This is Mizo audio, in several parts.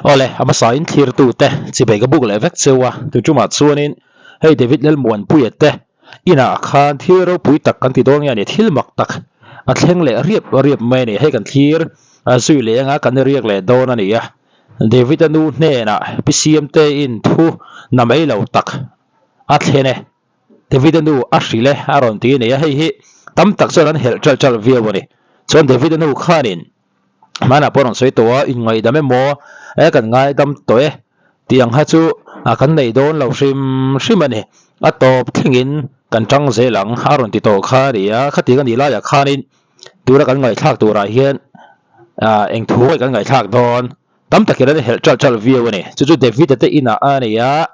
Awle, a hmasain thlirtute chibei ka buk leh vek cheu a, tuitumah chuanin hei David Lalmuanpuia te inah khan thil ropui tak kan ti dawn nge a ni, thil mak tak a thleng leh riap riap mai a ni, hei kan thlir zui leh anga kan riak leh dawn a ni a, David-a nu hnenah Pi Siamtein thu na mai lo tak a thlen e. David-a nu a hrilh e a rawn ti a ni a, hei hi tam tak chuan an helh ṭalh ṭalh viau a ni. Chuan David-a nu khanin hmanah pawh a rawn sawi tawh a, Inngaihdam emaw e kan ngaidam tawh e tih ang kha chu kan nei dawn lo hrim hrim a ni. A tawp thlengin kan ṭang zel ang a rawn ti tawh kha a ni a, khatiang a nih laiah khanin tuna kan ngaihthlak turah hian eng thu nge kan ngaihthlak dawn? Tam takin an helh ṭalh ṭalh viau a ni. Chu chu David-a te inah a ni a,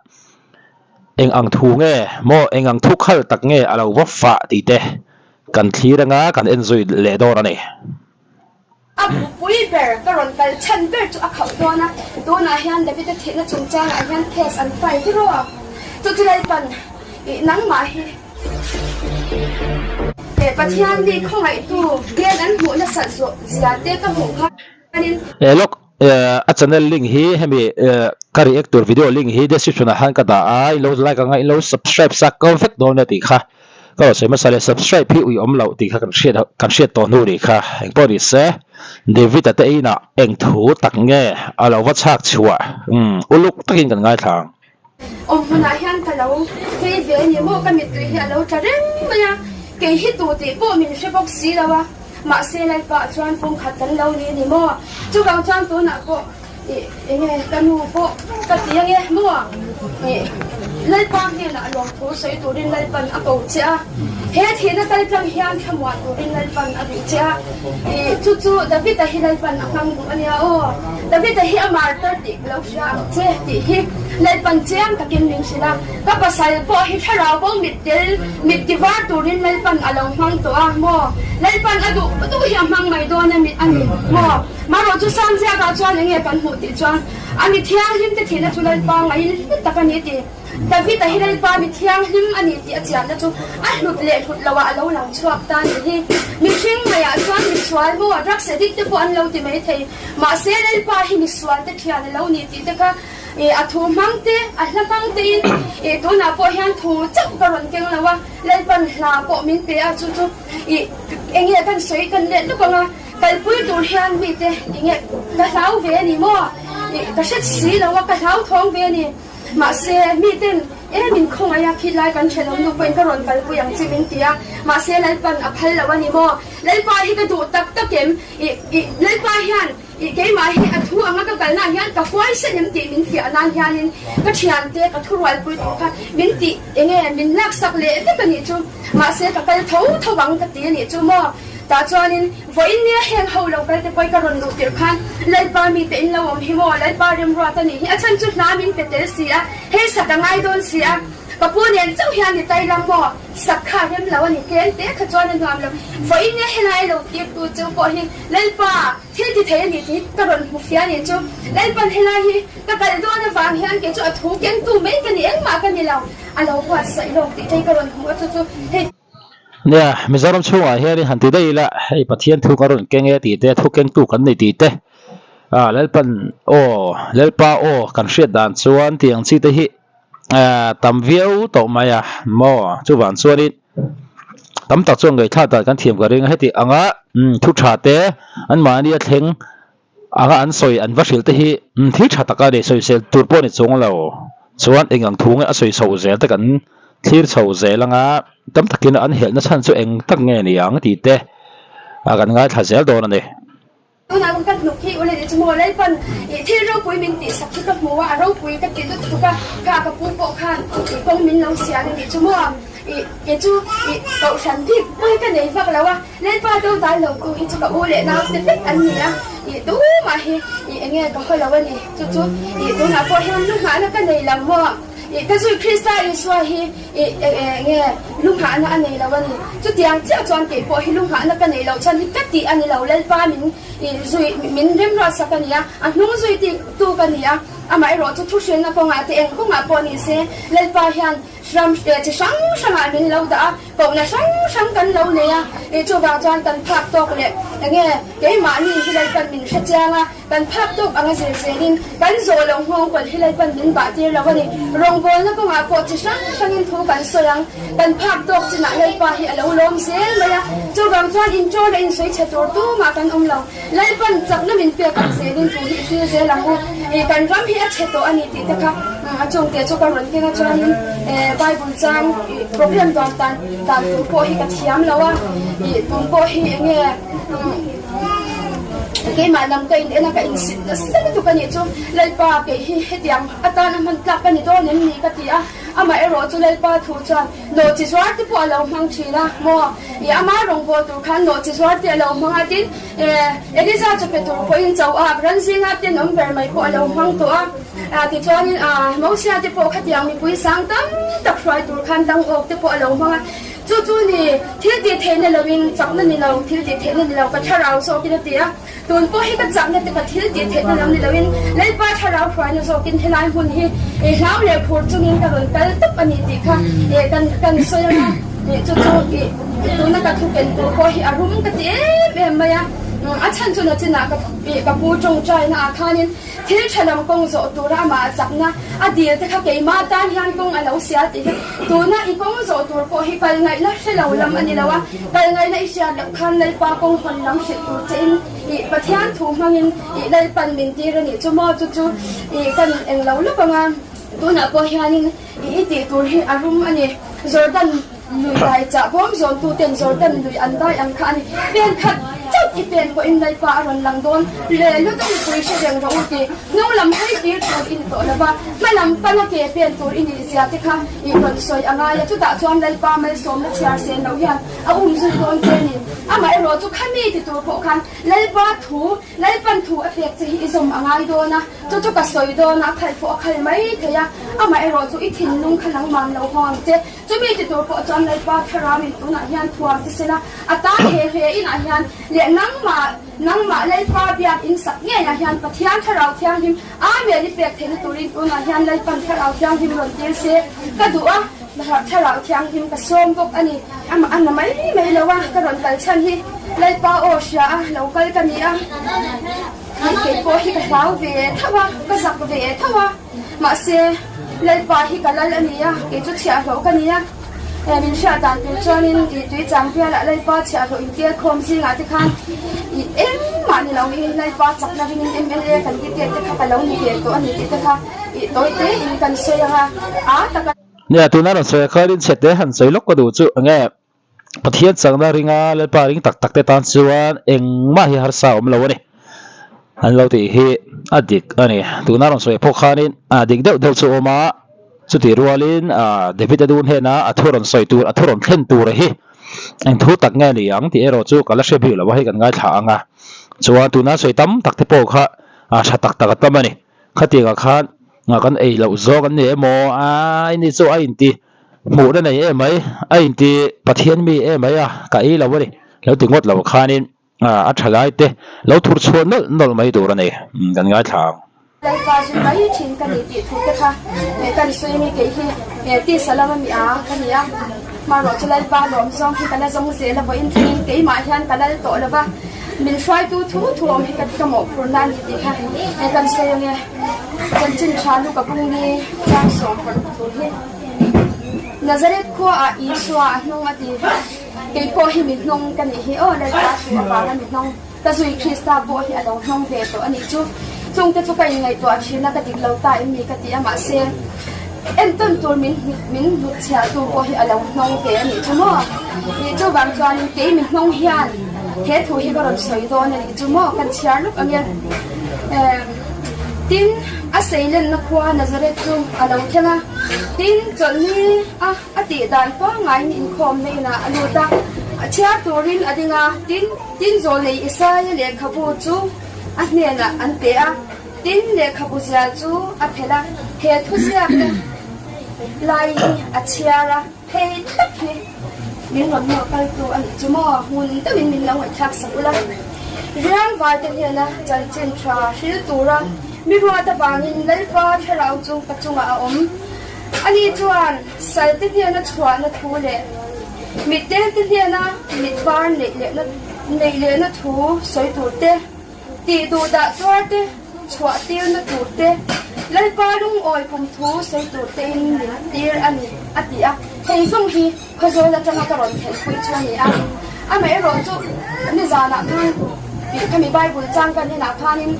eng ang thu nge maw, eng ang thu khal tak nge a lo va fah tih te kan thlir anga kan en zui leh dawn a ni. A bupui ber ka rawn kal chhan ber chu a khauh dawn a, tunah hian David-a thihna chungchangah hian case an file ti rawh. Chu chu Lalpan i nangmah hi he Pathian mi khawngaihtu hmel an hmuh nasat zawh zia te ka hmuh kha. Eh lawk a channel link hi hemi ka react tur video link hi description ah khan ka dah a in lo like anga in lo subscribe sak ko vek dawn nia tih kha ka rawn sawi hmasa leh subscribe hi ui awm loh tih kha kan hriat kan hriat tawh hnu nih kha engpawh ni se David a te inah eng thu tak nge a lo va chhak chhuah umm uluk takin kan ngaithla ang. Awm hmunah hian ka lo phei ve a ni maw? Ka mittui hi a lo tla reng mai a, kei hi tu tih pawh min hre bawk si lo a, mahse Lalpa chuan pumkhat kan lo ni a ni maw? Chuvang chuan tunah pawh ih enge ka nu pawh ka ti ange maw? Ih Lalpa hnenah lawmthu sawi turin Lalpan a ko che a, he thihna kaltlang hian thlamuan turin Lalpan a duh che a, ih chu chu David-a hi Lalpan a hmang duh a nia aw. David-a hi a martar tih ka lo hria ang che tih hi Lalpan chiang takin min hrilh a, ka pasal pawh hi thlarau bo mit tel mit ti var turin Lalpan a lo hmang tawh a maw? Lalpan a duh duh hi a hmang mai dawn a a ni maw? Marawh chu Samziakah chuan enge kan hmuh tih chuan a mi thianghlim te thihna chu Lalpa ngaiin hlu tak a ni tih David-a hi Lalpa mi thianghlim a ni tih a chianna chu a hlut leh hlut loah a lo lang chhuak ta a nih hi. Mihring ngaiah chuan misual maw drugs addict te pawh an lo ti mai thei. Mahse Lalpa hi misual te thian a lo ni tih te kha a thu hmang te, a hla hmang tein tunah pawh hian thu chauh ka rawn keng lo a, Lalpan hla pawh min pe a, chu chu enge kan sawi kan let lawk ang a, kalpui tur hian mite enge ka hlau ve a ni maw? Ka hre si lo a, ka hlauthawng ve a ni. Mahse, miten e min khawngaih a, khilai kan ṭhenawm nu pawhin ka rawn kalpui ang che min ti a, mahse Lalpan a phal lo a ni maw? Lalpa hi ka duh tak tak em? Ih, ih, Lalpa hian, ih, keimah hi a thu anga ka kalnaah hian ka huaisen em tih min fiah nan hianin ka ṭhiante, ka thurualpui tur kha min tih enge min laksak leh vek a nih chu. Mahse, ka kal tho tho ang ka ti a nih chu maw? Tah chuanin, vawiin nia heng ho lo kal te pawhin ka rawn luh tirh khan Lalpa mite in lo awm hi maw? Lalpa remruat a nih hi. A chhan chu hla min pe tel si a, hei sak a ngai dawn si a, ka pu nen chauh hian ni tai lang maw? Sak kha rem lo a ni, tlem te kha chuan a nuam lo. Vawiin nia helai lo tirtu chu pawh hi Lalpa thil ti thei a ni tih hi ka rawn hmu fia a nih chu. Lalpan helai hi ka kal dawn avang hian kei chu a thu kengtu mai ka ni, engmah ka ni lo, a lo buatsaih lawk tih te hi ka rawn hmu a, chu chu hei. Nia, Mizoram chhungah hian i han ti daih ila, hei Pathian thu ka rawn keng e tih te, thu kengtu kan nei tih te, ah Lalpan aw, Lalpa aw kan hriat dan chuan tiang chi te hi ah tam viau tawh mai a maw, chuvang chuanin tam tak chuan ngaihthlak dan kan thiam ka ring a, heti anga thu tha te anmahni a thleng anga an sawi an va hrilh te hi thil tha taka ni sawisel tur pawh ni chung lo chuan eng ang thu nge a sawi chho zel te kan thlir chho zel anga tam takin an helhna chhan chu eng tak nge ni ang tih te a kan ngaithla zel dawn a ni. Tunah khan ka hnuk hi ule ni chu maw Lalpan ih thil ropui min tih sak hi ka hmu a, a ropui ka ti lut tuk a, kha ka pu pawh khan ih kawng min lo sial a nih chu maw ih kei chu ih kohhran bik pawi ka nei vak lo a, Lalpa do dal lo tu hi chu ka u leh nau te vek an ni a, ih tumah hi ih enge ka haw lo a ni, chu chu ih tunah pawh hian lu nghahna ka nei lo maw. Ih ka zui Krista Isua hi ih eng nge lu nghahna a nei lo a ni. Chutiang chiah chuan kei pawh hi lu nghahna ka neih loh chuan hi ka tih a ni lo. Lalpa min ih zui min remruatsak a ni a, a hnung zui ti tu ka ni a. Amaherawh chu thuhrilna kawngah te eng kawngah pawh ni se Lalpa hian. Ram chi hrang hrangah min lo dah a, kohna hrang hrang kan lo nei a, ih chuvang chuan kan phak tawk leh enge keimahni hi Lalpan min hre chiang a, kan phak tawk anga zir zelin kan zawh loh nghawng kawlh hi Lalpan min bah tir lo a ni. Rawngbawlna kawngah pawh chi hrang hrangin thu kan sawi ang, kan phak tawk chinah Lalpa hi a lo lawm zel mai a, chuvang chuan inṭawl a insawi chhe tur tumah kan awm lo. Lalpan chakna min pek ang zelin thu hi i hril zel ang u. Ih kan ram hi a chhe tawh a ni tih te kha a chungte chu ka rawn keng a chuanin Bible chang ih program duan tan dan tur pawh hi ka thiam lo a, ih tun pawh hi eng nge keimah lam ka in en a ka insit nasa lutuk a nih chu Lalpa kei hi hetiang atan a hman tlak ka ni dawn em ni ka ti a, amah erawh chu Lalpa thu chuan nawhchi zuar te pawh a lo hmang thin a maw ih ama rawngbâwl tur khan nawhchi zuar te a lo hmang a tin Eliza chu pe tur pawhin cho a, ran zinga tenawm ber mai pawh a lo hmang tawh a. Tichuanin Mosia te pawh khatiang mipui sang tam tak hruai tur khan dang awk te pawh a lo hmang a. Chu chu ni, thil tih theihna loin chakna ni lo, thil tih theihna ni lo, ka thlarau zawkin a ti a. Tun pawh hi ka chakna te ka thil tih theihna lam ni loin Lalpa thlarau hruaina zawkin helai hmun hi hlau leh phur chungin ka rawn kal tawp a ni tih kha kan sawi ang a. Chu chu tuna ka thu ken tur pawh hi a rum ka ti em em mai a, a chhan chu nachinah ka pu tawngtaina ah khanin thil tha lam kawng zawh tura amah a chakna a dil te kha keimah tan hian kawng a lo sial tih hi tuna i kawng zawh tur pawh hi kal ngaihna hre lo lam a ni lo a, kal ngaihna i hriat loh khan Lalpa kawng hawn lam hrilh tur che in i Pathian thu hmangin i Lalpan min tir a nih chu maw chu chu i kan englo lawk ang a, tunah pawh hianin I tih tur hi a rum a ni. Jordan lui dai chah bawm zawntuten Jordan lui an dai ang kha a ni. Pen khat chauh i pen pawhin Lalpa a rawn lang dawn. Le lut a mipui hre reng rawh u ti. Hnung lam hawi tir tur i ni tawh lo va, hma lam pana ke pen tur i nih zia te kha i rawn sawi a ngai a. Chutah chuan Lalpa malsawmna chhiar sen loh hian a um zui dawn che a ni. Amaherawh chu khami ti tur pawh khan Lalpa thu Lalpan thu a pek che hi i zawm a ngai dawn a, chu chu ka sawi dawn a, a khal pawh a khal mai thei a, amaherawh chu i thinlung kha nangmah lo hawng ang che. Chumi ti tur pawh chuan Lalpa thlarau in tunah hian thuam che sela, a tan he hle inah hian leh nangmah nangmah Lalpa biak in sak ngeiah hian Pathian Thlarau Thianghlim Amen i pek theihna turin tunah hian Lalpan Thlarau Thianghlim rawn tir se ka duh a, Thlarau Thianghlim ka sawm bawk a ni. Amah a na mai mai lo a, ka rawn kal chhan hi Lalpa aw hria a, lo kal ka ni a, hei kei pawh hi ka hlau ve tho a, ka zak ve tho a, mahse Lalpa hi ka lal a ni a, kei chu chhiahhlawh ka ni a, min hriat dan tur chuanin ih tui chang bialah Lalpa chhiahhlawh inkel khawm zingah te khan ih engmah ni lo hi Lalpa chakna ringin mla kan ti tet te kha ka lo ni ve tawh a ni tih te kha ih tawi tein kan sawi ang a, a taka. Nia, tuna rawn sawi kha rin chhe te han sawi lawk ka duh chu enge Pathian chakna ringa Lalpa ring tak tak te tan chuan engmah hi harsa a awm lo a ni. An lo tih hi a dik a ni. Tuna rawn sawi pawh khanin a dik deuh deuh chu a awm a, chutih rualin David a dun hnena a thu rawn sawi tur, a thu rawn thlen tur hi eng thu tak nge ni ang tih erawh chu ka la hre bik lo a, hei kan ngaithla ang a. Chuan tuna sawi tam tak te pawh kha tha tak tak a tam a ni. Khatiangah khan kan ei loh zawk an ni emaw ai ni chu a inti hmuhna nei em mai, a inti Pathian mi em mai a, ka ei lo a ni. Lo ti ngawt lo khanin a tha lai te lo thur chhuah nawlh nawlh mai tur a ni, kan ngaithla ang. Lalpa zui mai thin ka ni tih thu te kha kan sawi mi kei hi tisa lama mi a ka ni a, hmanraw chu Lalpa lawm zawng hi ka la zawng zel a, vawiin thlengin keimah hian ka lal tawh lo va. Min hruaitu thu thu awm hi ka mawhphurhna a ni tih kha kan sawi ange. Chanchin tha lu ka bung ni tlang sawm paruk thu hi. Nazareth khua ah Isua a hnung a ti. Kei pawh hi mi hnung ka nih hi aw Lalpa thu avanga mi hnung ka zui Krista pawh hi a lo hnung ve tawh a nih chu. Chungte chu ka inngaihtuah thin a ka dik lo ta em ni ka ti a mahse entawn tur min min hnutchhiah tu pawh hi a lo hnawng ve a nih chu maw? Ih chuvang chuanin kei mi hnawng hian he thu hi ka rawn sawi dawn a nih chu maw? Kan chhiar luk ange. Emm tin a seilenna khua Nazareth chu a lo thleng a, tin chawlhni a a tih dan pangaiin inkhawmna inah a lut a, a chhiar turin a ding a, tin tin zawlnei Isaia lehkhabu chu a hnenah an pe a. Tin, lehkhabu zial chu a phelh a, he thuziakna lai hi a chhiar a, hei tak hi min rawn nawr kaltu a nih chu maw? Ngun deuhin min lo ngaihthlak sak ula. Riang valte hnena chanchin tha hril tura mi ruat avangin Lalpa thlarau chu ka chungah a awm. Ani chuan salte hnena chhuahna thu leh mitdelte hnena mitvar neih lehna thu sawi tur te, tih duh dah tuar te, chhuah tirna tur te, Lalpa lungawi kum thu sawi tur tein min tir a ni, a ti a. Hei zawng hi Khawzawl atanga ka rawn thlenpui chu a ni a. Amaherawh chu nizanah khan tih khami Bible chang kan enah khanin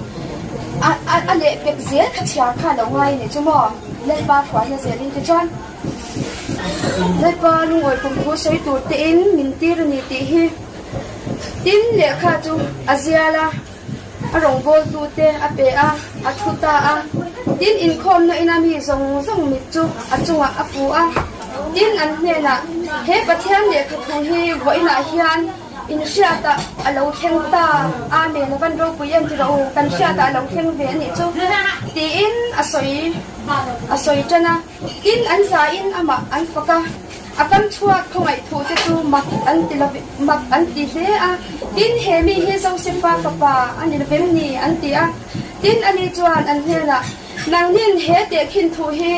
a a lehpek zel kha chhiar kha a lo ngai a ni chu maw? Lalpa hruaina zelin tichuan Lalpa lungawi kum thu sawi tur tein min tir a ni tih hi tin lehkha chu a zial a. A rawngbawltute a pe a, a thu ta a. Tin, inkhawmna ina mi zawng zawng mit chu a chungah a fu a. Tin, an hnenah, He Pathian lehkha thu hi vawiinah hian in hriatah a lo thleng ta, Amen, a van ropui em ti rawh u, kan hriatah a lo thleng ve a nih chu, tiin a sawi a sawi tan a. Tin, an zain amah an fak a. A kam chhuak khawngaih thu te chu mak an ti lo mak an ti hle a, tin he mi hi Josefa fapa a ni lovem ni an ti a. Tin ani chuan an hnenah, Nangnin he tehkhin thu hi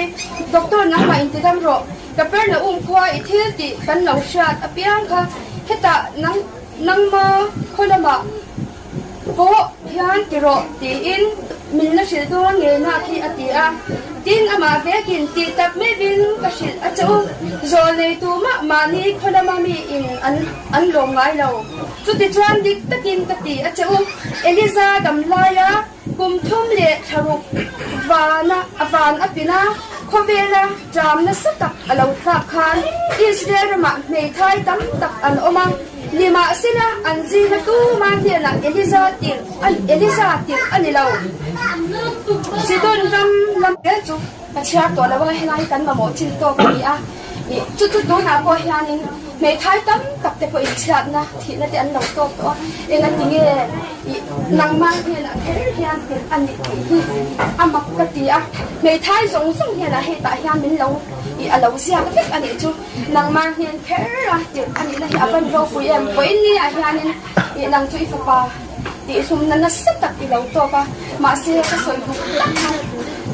doctor nangmah in ti dam rawh, Kapernaum khua i thil tih kan lo hriat apiang kha hetah nang nangma khaw lamah Pawh hian ti rawh tiin min la hrilh dawn ngei nak hi a ti a. Tin, amah vekin tih tak meuhin ka hrilh a che u. Zawl nei tu mah mahni khaw lama mi in an an lawm ngai lo. Chutichuan dik takin ka ti a che u. Eliza dam laia kum thum leh thlaruk vana a van a pin a, khawvela ṭam nasa tak a lo thlak khan Israel ramah hmeithai tam tak an awm a. Nimahsela, an zinga tuma hnenah Eliza tirh Eliza tirh a ni lo. Sidon ram lam zel chu ka chhiar tawh lo a, helai hi kan mamawh chin tawk a ni a. Ih, chu chu tunah pawh hianin hmeithai tam tak te pawhin chhiatna, thihna te an lo tawk tawh a. Engati nge ih nangmah hnenah kher hian tirh a nih tih hi a mak ka ti a. Hmeithai zawng zawng hnenah hetah hian min lo ih a lo ziak vek a nih chu. Nangmah hnen kher a tirh a nihna hi a van ropui em? Vawiin ni ah hianin ih nang chu i fapa tih hlumna nasa tak i lo tawk a, mahse ka sawi duh tak kha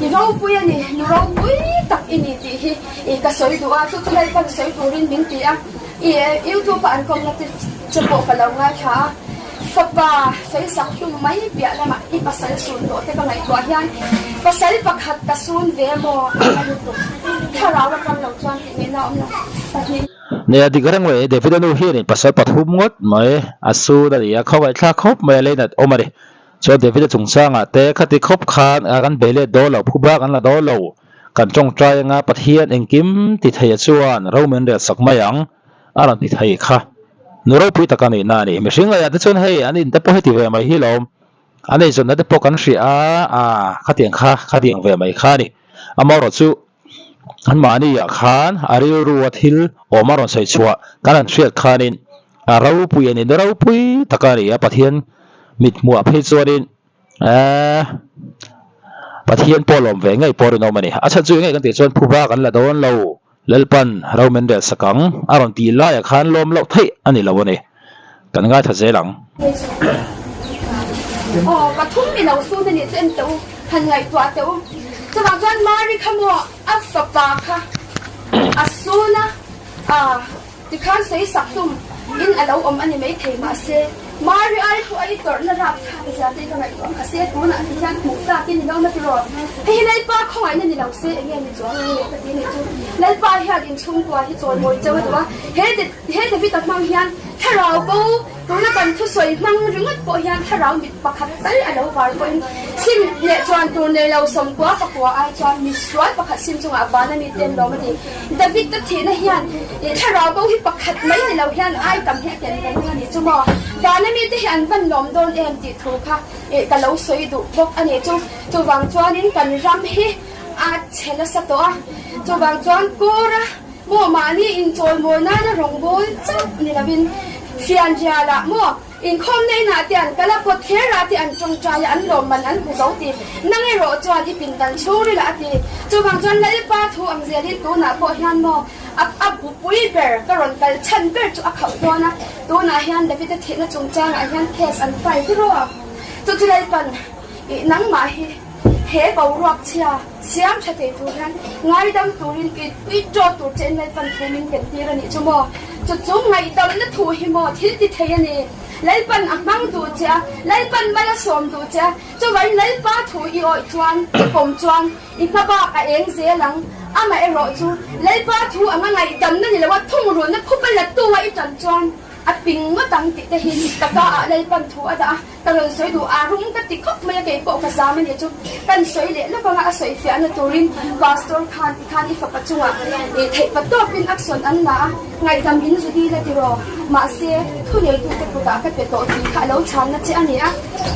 i ropui a ni, nu ropui tak i ni tih hi ih ka sawi duh a, chu chu Lalpan sawi turin min ti a, ih youtube ah an kawmna te che pawh ka lo ngaithla a, fapa sawi sak hlum mai piah lamah i pasal sun tawh te ka ngaihtuah hian pasal pakhat ka sun ve maw a la lutuk thlarau atang lo chuan. Nia dik reng mai David a nu hianin pasal pathum ngawt mai a sun a ni a, khawngaihthlak khawp mai a leinat awm a ni. Chuan David a chungchangah te khati khawp khan kan bei let dawn lo, phuba kan la dawn lo, kan tawngtai anga Pathian engkim ti thei a chuan ro min rel sak mai ang a rawn ti thei kha. Nu ropui tak a nihna a ni. Mihring laiah te chuan hei an in te pawh heti ve mai hi lawm. A neizawnna te pawh kan hria a, aa khatiang kha khatiang ve mai kha a ni. Amaherawhchu chu Anmahniah khan a rilrua thil awm a rawn sawi chhuah kan han hriat khanin a ropui a ni, ni ropui tak a ni a, Pathian mithmuah phei chuanin eeh Pathian pawh lawm ve ngei pawh rinawm a ni. A chhan chu engei kan tih chuan phuba kan la dawn lo, Lalpan ro min rel sak ang a rawn tih laiah khan lawm loh theih a ni lo a ni. Kan ngaithla zel ang. Aw, pathum mi lo sun a nih chu en teh u, han ngaihtuah teh u. Chuvang chuan Mari kha maw a fapa kha a sun a, aa tikhan sawi sak hlum in a lo awm a ni maithei mahse Mari ai pawh a i tawrhna rap thlak zia te ka ngaihtuah mahse tunah ti hian hmuh tlak in ni lo na tiraw? Hei hi Lalpa khawngaihna ni lo se enge ni chuang ang le ka ti nih chu. Lalpa hian inchhungkua hi chawimawi cheu a duh a, he He David-a hmang hian thlarau bo tuna kan thusawi hmang ringawt pawh hian thlarau mit pakhat tal a lo var pawhin sim leh chuan tur nei lo sawmkua pakua ai chuan misual pakhat sim chungah van a mi ten lawm a ti. David-a thihna hian thlarau bo hi pakhat mai ni lo hian ai tam hi a ken ka ring a ni chu maw? Van a mite hi an van lawm dawn em tih thu kha ka lo sawi duh bawk a ni chu. Chuvang chuanin kan ram hi a chhe nasa tawh a, chuvang chuan Kawra Maw mahni inchawimawi nana rawngbâwl chauh ni lovin fianrialah maw inkhawmna inah te an kal a, kawtthlerah te an tawngtai a, an lawmman an hmu zo ti. Nang erawh chuan i pindan chhungrilah a ti. Chuvang chuan Lalpa thu ang zelin tunah pawh hian maw a a bupui ber ka rawn kal chhan ber chu a khauh dawn a, tunah hian David-a thihna chungchangah hian case an file tir aw. Chu chu Lalpan i nangmah hi. He boruak chhia siam tha thei tur hian ngaidam turin i i tawt tur che in Lalpan thu min ken tir a nih chu maw? Chu chu ngaihdamna thu hi maw thil ti thei a ni. Lalpan a hmang duh che a, Lalpan mal a sawm duh che a, chuvangin Lalpa thu i awih chuan, i pawm chuan i hma bak a eng zel ang. Amaherawhchu, Lalpa thu anga ngaihdamna ni loa thungrulhna phupa latu a i tan chuan a ping ngawt ang tih te hi ka ka ah Lalpan thu a dah a. Ka rawn sawi duh a rum ka ti khawp mai a, kei pawh ka zam a nih chu. Kan sawi leh lawk anga a sawi fiahna turin Pastor khan tikhan i fapa chungah ih theih pa tawpin action an la a, ngaihdam in zu dil a tiraw? Mahse, thuneitute kutah ka pe tawh tih kha a lo chhanna che a ni a.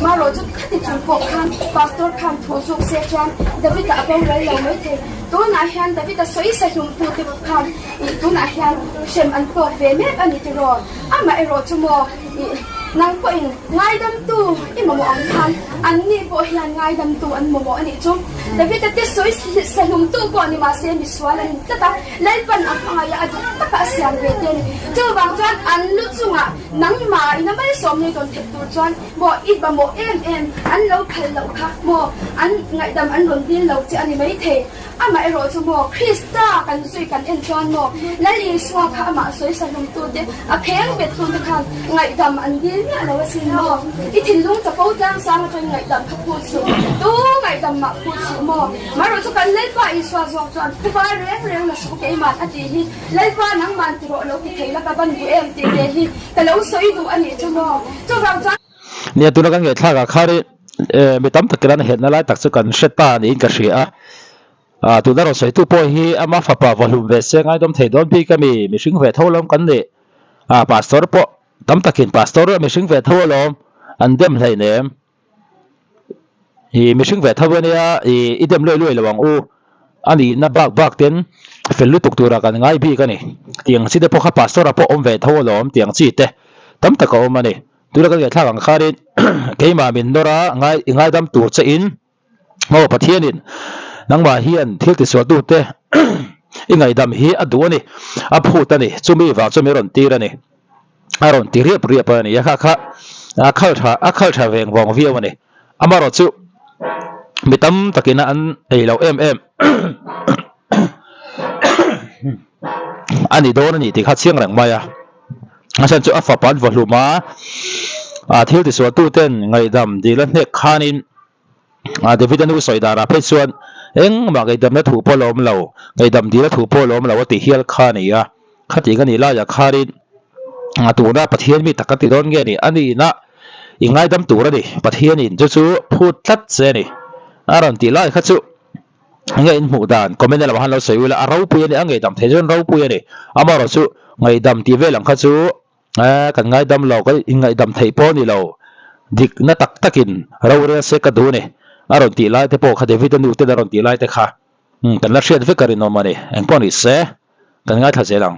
Marawh chu khati chung pawh khan Pastor khan thu zuk se chuan David-a a boral lo maithei. Tunah hian David-a sawi sahlumtute khan ih tunah hian hrem an tawk ve mek a ni tiraw? Amah erawh chu maw ih nang pawhin ngaidamtu i mamawh ang khan anni pawh hian ngaidamtu an mamawh a nih chu. David-a te sawi sahlumtu pawh ni mahse misual an ni tlat a, Lalpan a hmangaih a, a duh taka a siam ve te a ni. Chuvang chuan an lu chungah nangmah ina malsawm nei dawn theih tur chuan maw i mamawh em em an lo phal loh kha maw an ngaihdam an rawn dil lo che a ni maithei. Amah erawh chu maw Krista kan zui kan en chuan maw Lal Isua kha amah sawisa hlumtute a pheng bettute khan ngaihdam an dil miah lo asin maw? I thinlung chapo tlangsang atangin ngaihdam kha phut suh, tu ngaihdam mah phut suh maw? Marawh chu kan Lalpa Isua zawk chuan Phuba reng reng la suh keiman a tih hi Lalpa nangman ti rawh lo ti thei la ka ban duh em tih ve hi ka lo sawi duh a nih chu maw? Chuvang chuan. Nia tuna kan ngaihthlak ah khan i mi tam takin an helhna lai tak chu kan hre ta niin ka hria a, ah tuna rawn sawitu pawh hi ama fapa vahlum ve se ngaidawm thei dawn bik ami mihring ve tho alawm kan nih ah pastor pawh tam takin pastor mihring ve tho alawm an dem hleinem i mihring ve tho ania i i dem luai luai lo ang u a nihna bak bak ten fel lutuk tura kan ngai bik a ni tiang chi te pawh kha pastor ah pawh awm ve tho alawm tiang chi te tam tak a awm a ni. Tuna kan ngaihthlak ang khanin keimah min nawr a, ngai i ngaidam tur che in aw Pathianin nangmah hian thil tisualtute i ngaihdam hi a duh a ni, a phut a ni, chumi vang chu min rawn tir a ni, a rawn ti riap riap a ni a, kha kha a khal tha a khal tha veng vawng viau a ni. Amaherawh chu mi tam takin an ei loh em em a ni dawn a ni tih kha chiang reng mai a. A chhan chu a fapa an vahlum a, a thil tisualtuten ngaihdam dil a hnek khanin David-a nu sawi darah phei chuan engmah ngaihdamna thu pawh la awm lo, ngaihdam dil a thu pawh la awm lo a ti hial kha a ni a. Khatih ka nih laiah khanin tuna Pathian mi tak ka ti dawn nge ni? A nihna i ngaidam tur a ni, Pathianin chu chu phut tlat che a ni a rawn tih lai kha chu. Nge in hmuh dan comment lamah khan lo sawi ula a ropui a ni a ngaihdam thei chuan ropui a ni amaherawh chu ngaihdam tih vel ang kha chu eh kan ngaidam lo kan inngaihdam theih pawh a ni lo dikna tak takin rorel se ka duh a ni a rawn tih lai te pawh kha David-a nu ten a rawn tih lai te kha kan la hriat vek a rinawm a ni engpawh ni se kan ngaithla zel ang.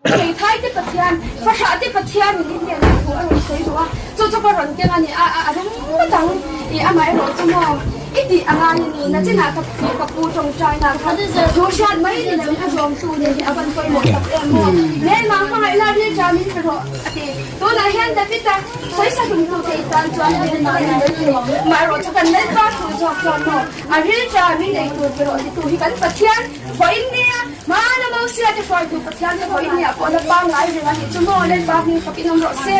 Hmeithai te Pathian, fahrah te Pathian in i hnenah thu a rawn sawi duh a, chu chu ka rawn keng a ni a, a rum ngawt ang i amah erawh chu maw i tih a ngai a ni, nachinah ka pu ka pu tawngtaina khan thu hriat mai ni loin a zawmtu nih hi a van pawimawh tak em maw, hmelmah hmangaih la ril ṭa min pe rawh a ti. Tunah hian David-a sawisa hlumtu te i tan chuan hmelmah a ni mai thei, mah erawh chu kan Lalpa thu zawk chuan maw a ril ṭa min ei tur pe rawh titu hi kan Pathian vawiin nia. Hmana Mosia te hruaitu Pathian te pawhin nia pawh la pangngai reng a nih chu maw Lalpa hming fakin awm rawh se.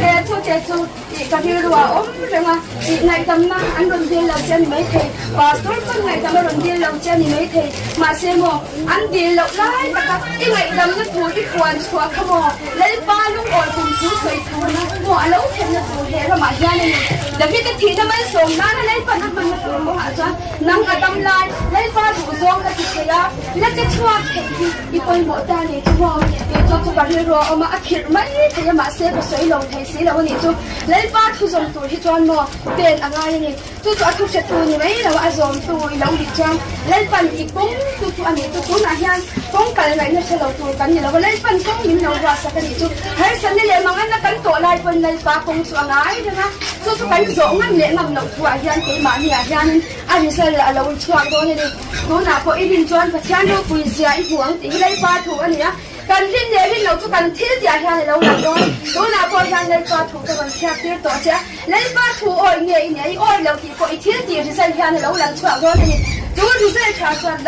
He thu te chu ih ka rilru ah awm reng a, ih ngaihdamna an rawn dil lo che a ni maithei, Pastor pawn ngaihdam a rawn dil lo che a ni maithei, mahse maw an dil loh lai taka i ngaihdamna tur i puan chhuah kha maw Lalpa lungawi kum thu sawi thurna maw a lo thlenna tur he ramah hian a ni. David-a thihna malsawm nana Lalpan a hmanna tur kawngah chuan nang a dam lai Lalpa duhzawng la ti thei a, La che chhuak theih hi i pawimawh ta ni chu maw? Tih chu chu ka rilru a awm a, a khirh mai thei a mahse ka sawi lo thei si lo a nih chu. Lalpa thu zawm tur hi chuan maw pen a ngai a ni. Chu chu a thu hretu ni mai lo a, a zawmtu i lo nih chuan Lalpan i kawng chu chu a nih chu. Tunah hian kawng kal ngaihna hre lo tur kan ni lo a, Lalpan kawng min lo ruahsak a nih chu. Harsatna leh manganna kan tawh lai pawn Lalpa kawng chu a ngai reng a, chu chu kan zawh ngam leh ngam loh thuah hian keimahniah hianin a result a lo chhuak dawn a ni. Tunah pawh i rin chuan Pathian ropui zia i hmu ang tih hi Lalpa thu a ni a. Kan rin leh rin loh chu kan thil tihah hian a lo lang dawn. Tunah pawh hian Lalpa thu ka rawn hriat tir tawh che a, Lalpa thu awi nge i nia, i awi lo tih pawh i thil tih result hian a lo lang chhuak dawn a ni. Chu result tha chuan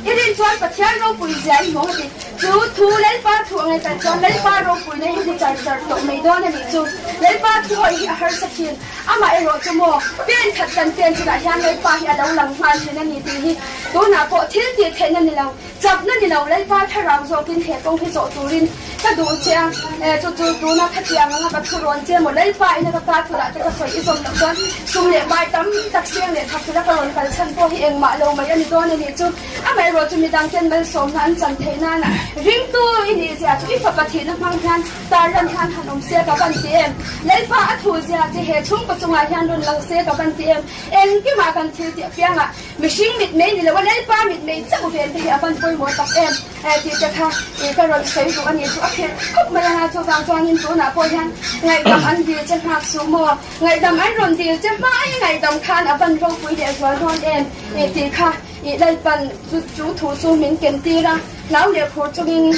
i rin chuan Pathian ropui zia i hmu a ti. Chu thu Lalpa thu a ngaihtuah chuan Lalpa ropuina hi hmu char char tawh mai dawn a nih chu. Lalpa thu awi hi a harsa thin. Amah erawh chu maw, pen khat kan pen chutah hian Lalpa hi a lo lang nghal thin a ni tih hi tunah pawh thil tih theihna ni lo, chakna ni lo, Lalpa thlarau zawkin he kawng hi zawh turin ka duh che a, chu chu tuna khatiang anga ka thu rawn che maw, Lalpa ina ka ka thurah te ka sawi i zawm loh chuan sum leh bai tam tak seng leh thak tura ka rawn kal chhan pawh hi engmah lo mai a ni dawn a nih chu. Amaherawh chu midang ten malsawmna an chan theih nana ringtu i nih zia chu i fapa thihna hmang hian Tarlan hian han awm se ka van ti em? Lalpa a thu zia che he chhungkaw chungah hian rawn lang se ka van ti em? Engkimah kan thil tih apiangah mihring mitmei ni lo a Lalpa mitmei chauh ven te hi a van pawimawh tak em? Tih te kha ka rawn sawi duh a ni chu a khirh khawp mai anga chuvang chuanin tunah pawh hian ngaihdam an dil che nghak suh maw? Ngaihdam an rawn dil che hma ai ngaihdam khan a van ropui leh zual dawn em? Tih kha Lalpan chu thu chu min ken tir a. Hlau leh phur chungin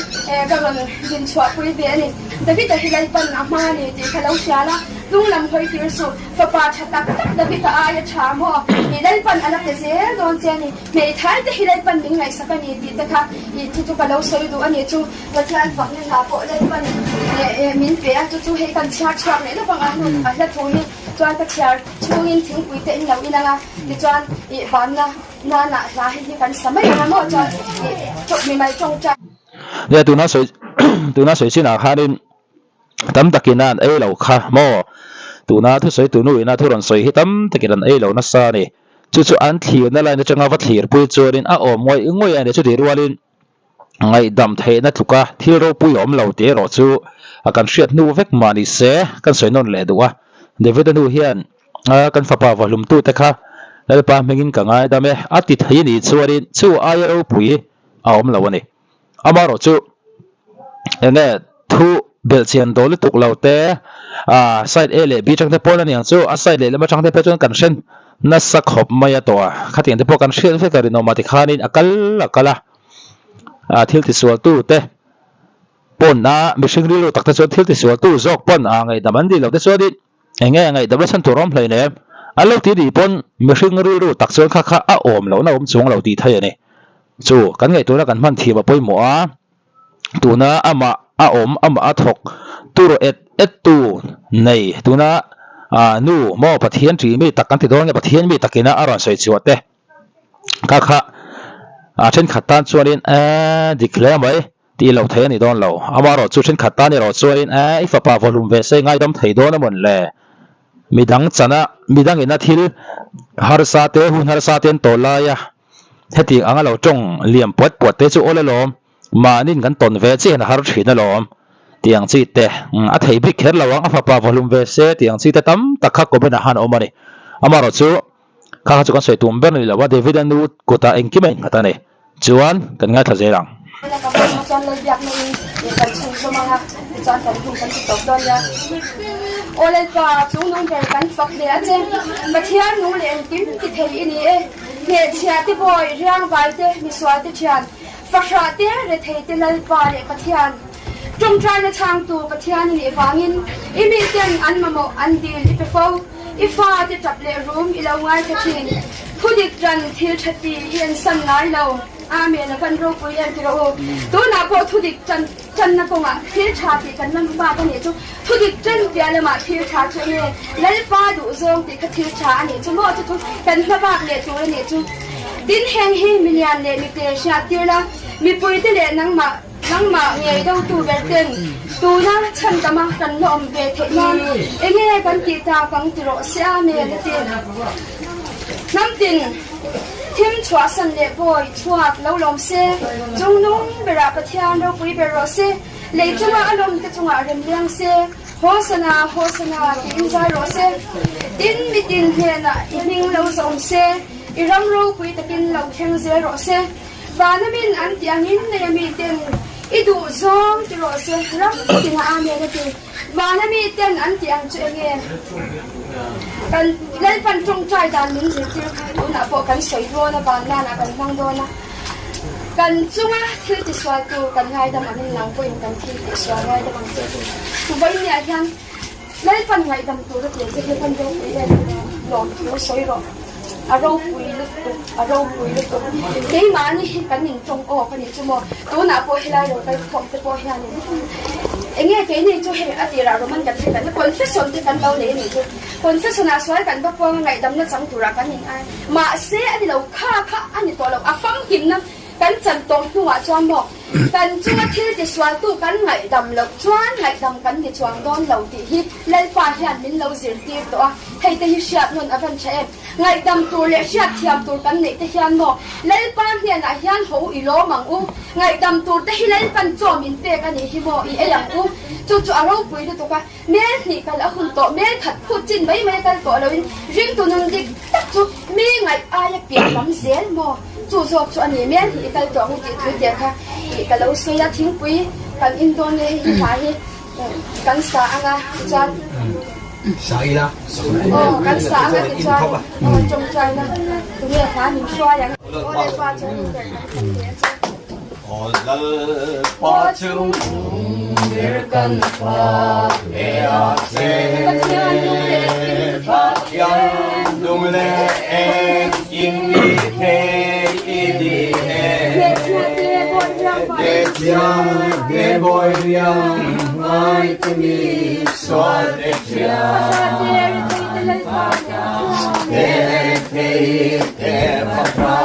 ka rawn din chhuahpui ve a ni. David-a hi Lalpan a hmang a ni tih kha lo hria la, hnung lam hawi tir suh. Fapa tha tak tak David-a aia tha maw? I Lalpan a la pe zel dawn che a ni. Hmeithai te hi Lalpan min ngaihsak a ni tih te kha i thu chu ka lo sawi duh a ni. Chu Pathian fakna hla pawh Lalpan min pe a, chu chu hei kan chhiar chhuak leh lawk ang a, hnu a hla thu hi chuan ka chhiar chhungin thingpui te in lo in ang a, tichuan i vanna Nana hla hi hi kan sa mai ang a maw chuan ih mimal tawngtai. Nia tuna sawi tuna sawi chinah khanin tam takin a an ei lo kha maw tuna thusawi tunu ina thu rawn sawi hi tam takin an ei lo nasa a ni chu chu an thlirna line atanga va thlirpui chuanin a awm ngawih ngawih a ni chutih rualin Ngaihdam theihna tluka thil ropui a awm lo tih erawh chu a kan hriat hnu vek mah ni se kan sawi nawn leh duh a. David-a nu hian kan fapa vahlumtute kha Lalpa hmingin ka ngaidam e a ti thei ni chuanin chu aia ropui a awm lo a ni. Amaherawh chu enge thu belhchian dawl lutuk lo te side A leh B atang te pawn a niang chu a side lehlam atang te phei chuan kan hre nasa khawp mai a tawh a, khatiang te pawh kan hriat vek a rinawm a tikhanin a kal a kal a. Ah thil tisual tu te pawn a mihring rilru tak te chuan thil tisual tu zawk pawn ah ngaihdam an nih loh te chuanin eng nge ngaihdam la chhan tur awm hlein em an lo ti nih pawn mihring rilru tak chuan kha kha a awm lohna awm chuang lo tih thei a ni. Chu kan ngaihtuahna kan hman thiam a pawimawh a, tuna amah a awm amah a thawk tur et et tu nei tuna ah nu maw Pathian ṭih mi tak kan ti dawn nge Pathian mi takina a rawn sawi chhuah te. Kha kha a thenkhat tan chuanin eee dik hle mai tih loh theih a ni dawn lo. Amaherawh chu thenkhat tan erawh chuanin eee i fapa vawhlum ve se ngaidam thei dawn a mawn le. Midang chana midangin a thil harsa te hun harsa te an tawh lai a hetiang anga lo tawng liam puat puat te chu awl alawm. Mahnin kan tawn ve chiah hian a har thin alawm tih ang chi te a thei bik kher lo ang a fapa vawhlum ve se tih ang chi te tam tak kha comment ah khan a awm a ni. Amaherawh chu. Kha kha chu kan sawi tum ber a ni lo a, David-a nu kutah engkim a innghat a ni. Chuan kan ngaithla zel ang. Ka hmang chuan Lalbiakna in kan chhun zawm ang a, tichuan kan hun kan ti tawp dawn nia. Aw Lalpa, chung nung ber kan fak hle a che. Pathian nung leh engkim ti thei i ni e. Hnehchhia te bawi, riangvai te, misual te thian, fahrah te, rethei te Lalpa leh Pathian. Tawngtaina chhangtu Pathian i nih vangin i miten an mamawh an dil i pe fo. I fate tap leh rum i lo ngaithla thin. Thudik tan thil tha ti i en san ngai lo. Amen a van ropui em ti rawh u. Tunah pawh thudik tan tanna kawngah thil tha tih kan lam bak a nih chu. Thudik tan piah lamah thil tha chu enge Lalpa duh zawng tih kha thil tha a nih chu maw chu chu kan hma bak leh tur a nih chu. Tin heng hi milian leh mite hriat tir la mipuite leh nangmah Nangmah ngei dotu ber ten tuna chhandama kan la awm ve theih nan enge kan tih tak ang ti rawh se Amen a ti. Hnam tin thim chhuahsan leh bawi chhuak lo lawm se, chungnung berah Pathian ropui ber rawh se, lei chunga a lawm te chungah rem liang se, Hosana, Hosana tiin zai rawh se. Tin mitin hnenah i hming lo zawm se, i ram ropui takin lo thleng zel rawh se. Vanamin an tih angin nei a miten i duh zawng ti rawh se, ram tina Amen a ti. Vana miten an tih ang chu enge? Kan Lalpan tawngtai dan min zirtir kha tunah pawh kan sawi dawn a, van nanah kan hmang dawn a. Kan chunga thil tisual tur kan ngaidam angin nang pawhin kan thil tihsual ngaidam ang che tih vawinia hian Lalpan ngaihdam tur a tir che hi kan ropui em lawmthu sawi rawh. A ropui lutuk, a ropui lutuk. Keimahni hi kan intawng awk a nih chu maw? Tunah pawh helai lo kal khawm te pawh hianin enge keini chu hei a tirah Roman Catholic kan confession te kan lo nei a nih chu. Confession ah sual kan va puang a ngaihdamna chang turah kan in ai. Mahse a ni lo, kha kha a ni tawh lo, a famkimna kan chan tawh hnuah chuan maw kan chunga thil tisualtu kan ngaihdam loh chuan ngaihdam kan ni chuang dawn lo tih hi Lalpa hian min lo zirtir tawh a, hei te hi hriat nawn a van tha em? Ngaihdam tur leh hriat thiam tur kan neih te hian maw Lalpa hnenah hian haw u i lawm ang u, ngaihdam tur te hi Lalpan chaw min pek a nih hi maw i ei ang u, chu chu a ropui lutuk a. Mel hnih kal a hun tawh, mel khat phut chin mai mai a kal tawh loin ringtu nun dik tak chu mi ngaih aia piah lam zel maw? Chu zawk chu a ni, mel hnih i kal tawh ang u tih thu te kha ih ka lo sawi a, thingpui kan in dawn nge hei hi hla hi kan sa ang a tichuan Sa ila. Aw kan sa ang a tichuan aw tawngtaina tunge hla min hruai ang. Aw Lalpa chuan in ber kan khat teh a che. Aw Lalpa chung ber kan fak leh a che. Pathian nung leh engkim i thei i ni e. Hnehchhiah te bawi riang ngai te mi sual te thian. Hnehthei te pahra.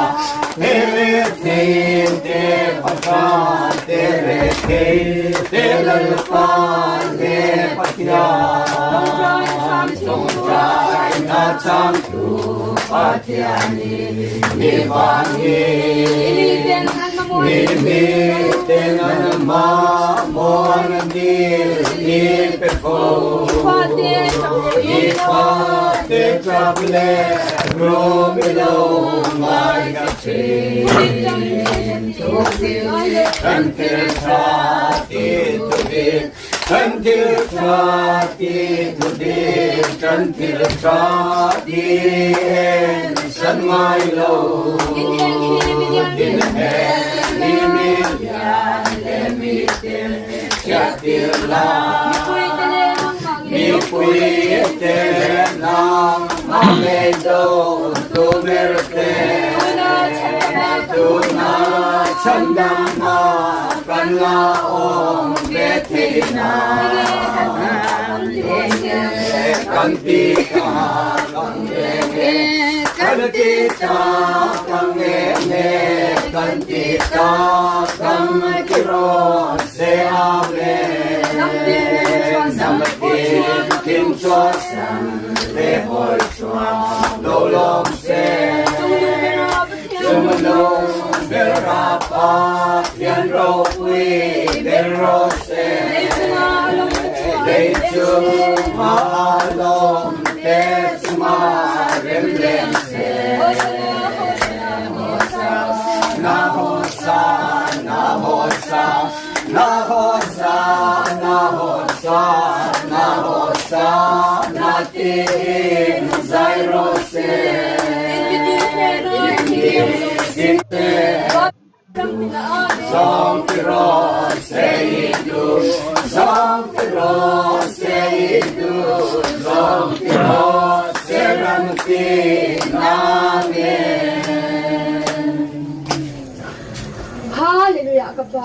Hallelujah ka pa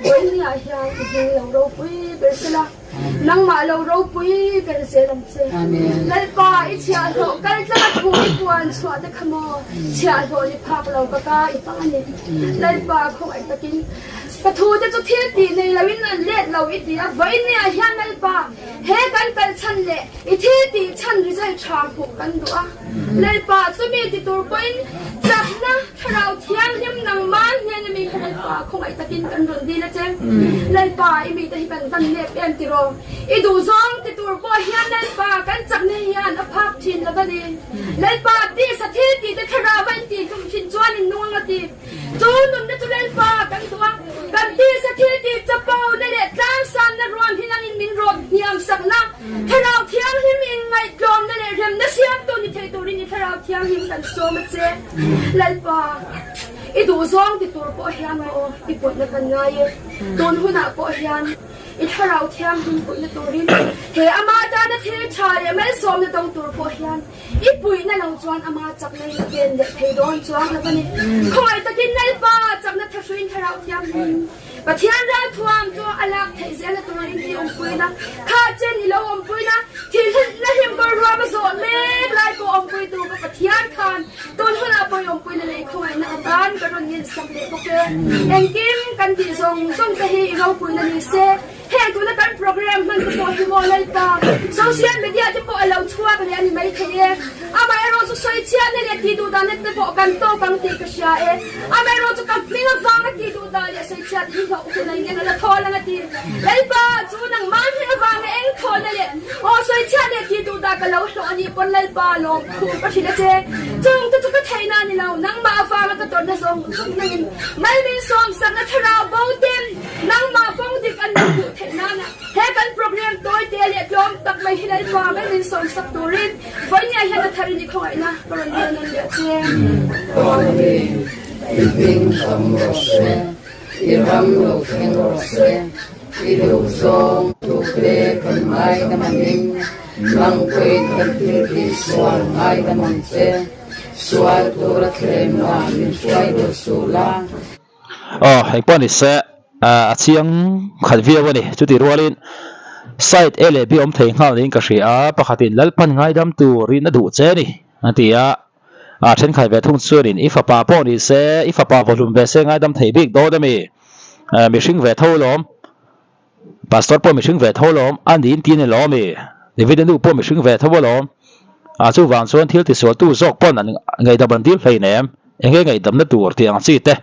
vawinia hian i hming lo ropui ber sela nangmah lo ropui ber zel ang che Lalpa i chhiahhlawh kal tlanga thu i puan chhuah te kha maw chhiahhlawh ni phak lo ka ka i hmang a ni Lalpa khawngaih takin ka thu te chu thil tih nei loin an let lo i ti a vawinia hian Lalpa he kan kal chhan leh i thil tih chhan result tha hmuh kan duh a Lalpa chumi ti tur pawhin chakna Thlarau Thianghlim nangmah hnena mi kha Lalpa khawngaih takin kan rawn dil a che. Lalpa i mite hi kan van nep em tiraw? I duhzawng ti tur pawh hian Lalpa kan chakna hian a phak thin lo va ni. Lalpa tisa thil tih te Thlarau a intih hlum thin chuan in nung ang a ti. Chu nunna chu Lalpa kan duh a, kan tisa thil tih chapo na leh tlangsanna ruam hi nangin min rawn hniam sakna Thlarau Thianghlim inngaihtlawmna leh remna siamtu ni thei turin i Thlarau Thianghlim kan sawm a che. Lalpa, I duhzawng ti tur pawh hian maw i puihna kan ngai e. Tun hunah pawh hian i thlarau thianghlim puihna turin he ama tana thil tha leh malsawmna dawng tur pawh hian i puihna lo chuan ama chakna in a pen leh thei dawn chuang lo a ni. Khawngaih takin Lalpa chakna thahruiin thlarau thianghlim Pathian ralthuam chu a lak theih zelna turin i awmpuina, kha chen i lo awmpuina, thihna hlimkawr ruam a zawh mek lai pawh awmpuitu ka Pathian khan tun hunah pawh i awmpuina leh i khawngaihna atan ka rawn ngensak leh bawk e. Engkim kan tih zawng zawng te hi i ropuina ni se. Heng tuna kan program hman te pawh hi maw Lalpa, social media te pawh a lo chhuak leh a ni maithei e. Amaherawh chu sawi chhiatna leh tih duh dahna te pawh kan tawk ang tih ka hria e. Amaherawh chu ka hming avanga tih duh dah leh sawi chhiat in hlawh hun a ineng a la thawl ang a ti. Lalpa chu nangmah hming avanga eng thawlna leh aw sawi chhiat leh tih duh dah ka lo hlawh a nih pawn Lalpa lawmthu ka hrilh a che. Chung te chu ka theihna a ni lo, nangmah avanga ka tawrhna zawng zawng nangin mal min sawmsakna thlarau bo ten nangmah kawng dik an lo hmuh theih nana he kan program tawi te leh tlawm tak mai hi Lalpa mal min sawmsak turin Vawinia hian a tharin i khawngaihna ka rawn hel nawn leh a che. Amen. I hming tam rawh se, i ram lo thleng rawh se, i duh zawng tute kan ngaidam angin, nang pawhin kan thil tih sual ngaidam ang che, sual tura thlemna min hruai deuh suh la. Aw, engpawh ni se, a chiang khat viau a ni. Chutih rualin side A leh B awm thei nghal niin ka hria a, pakhatin Lalpan ngaidam turin a duh che a ni a ti a, a thenkhat ve thung chuanin i fapa pawh ni se, i fapa vawhlum ve se ngaidam thei bik dawn a mi? Mihring ve tho lawm. Pastor pawh mihring ve tho alawm, a niin ti a ni lawm i? David-a nu pawh mihring ve tho alawm. A chuvang chuan thil tisualtu zawk pawn an ngaihdam an dil hlein em? Enge ngaihdamna tur tih ang chi te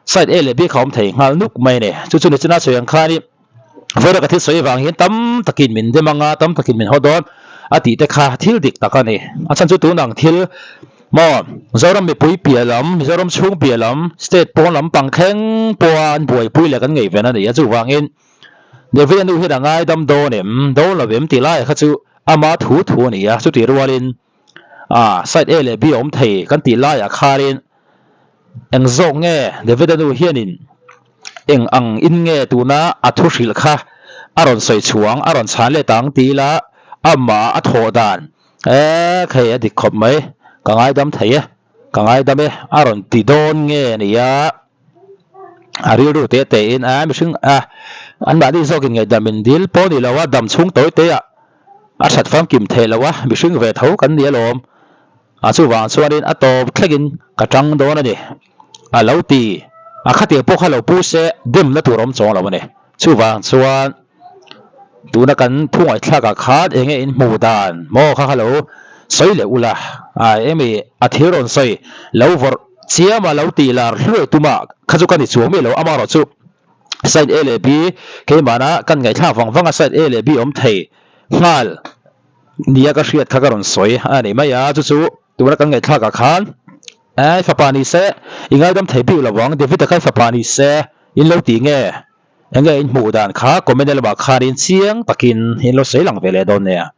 side A leh B kha awm thei nghal nuk mai a ni. Chu chu nichina sawi ang khan i vawiin ka thil sawi avang hian tam takin min dem anga, tam takin min haw dawn a tih te kha thil dik tak a ni. A chhan chu tun ang thil Maw, Zoram mipui piah lam, Mizoram chhung piah lam, state pawn lam pang thleng pawha an buaipui leh kan ngaihven a ni a, chuvangin David-a nu hian a ngaidam dawn em, dawn lo em tih laiah kha chu ama thu thu a ni a, chutih rualin ah side A leh B a awm thei kan tih laiah khanin eng zawk nge David-a nu hianin eng ang in nge tuna a thu hrilh kha a rawn sawi chhuang, a rawn chhan let ang ti ila amah a thawh dan E khei a dik khawp mai, ka ngaidam thei e, ka ngaidam e a rawn ti dawn nge a nia, a rilru te te in a mihring a anmahni zawkin ngaihdam in dil pawh ni lo a, dam chhung tawi te ah a that famkim theih loh a, mihring ve tho kan ni alawm, a chuvang chuanin a tawp thlengin ka tang dawn a ni a lo ti, a khatiang pawh kha lo pu se demna tur awm chuang lo a ni, chuvang chuan. Tuna kan thu ngaihthlakah khan eng nge in hmuh dan maw kha kha lo sawi leh ula a emi a thil rawn sawi lo vawrh chiam a lo tih lar hluai tum a kha chu ka ni chuang miah lo amaherawh chu side A leh B keimahna kan ngaihthlak vang vang a side A leh B awm thei nghal nia ka hriat kha ka rawn sawi a ni mai a chu chu tuna kan ngaihthlakah khan e fapa ni se i ngaidam thei bik lo ang David-a kha i fapa ni se in lo ti nge. Enge in hmuh dan kha comment lamah khanin chiang takin in lo sawi lang ve leh dawn nia.